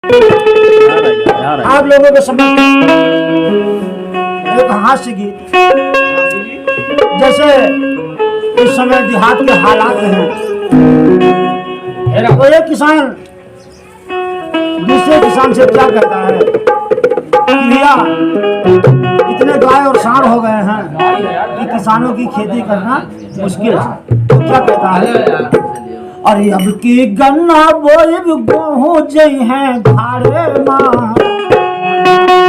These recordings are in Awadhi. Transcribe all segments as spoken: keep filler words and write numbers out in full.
आप लोगों के समझ एक हास्य गीत, जैसे इस समय देहात के हालात हैं, तो एक किसान दूसरे किसान से क्या कहता है कि भैया, इतने गाय और सांड हो गए हैं कि किसानों की खेती करना मुश्किल है। तो क्या कहता है, अरे अब की गन्ना बोइब, गेहूं जइहैं भाड़े मा।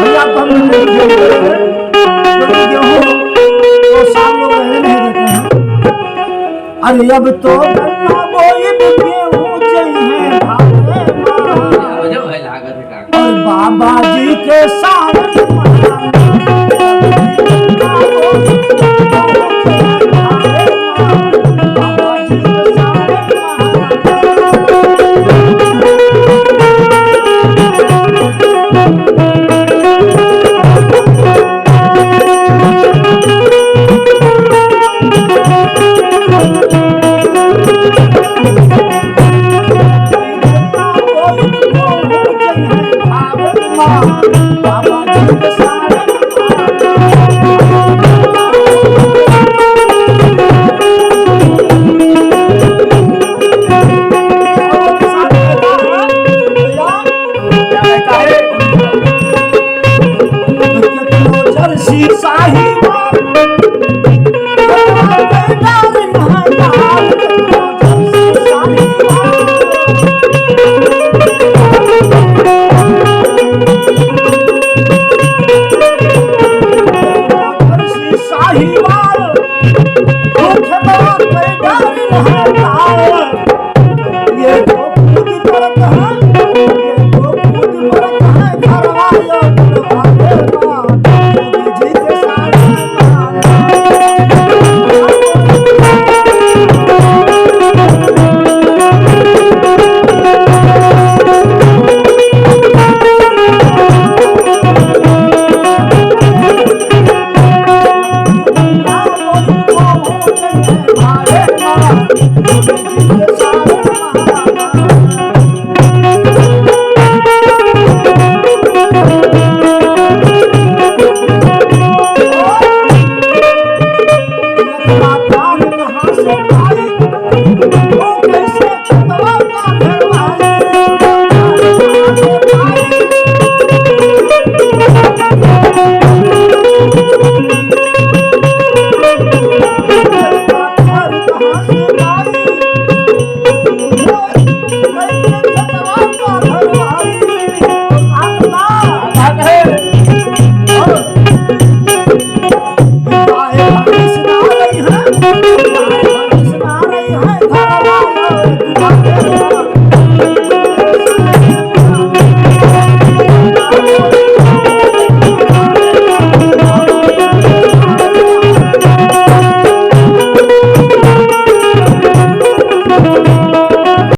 भैया, अब हम नहीं खेलेंगे, क्योंकि गेहूं तो सांड लोग रहने नहीं देते हैं। अरे अब तो गन्ना बोइब, गेहूं जइहैं भाड़े मा। अरे बाबा जी के सावन मा। जर्सी साही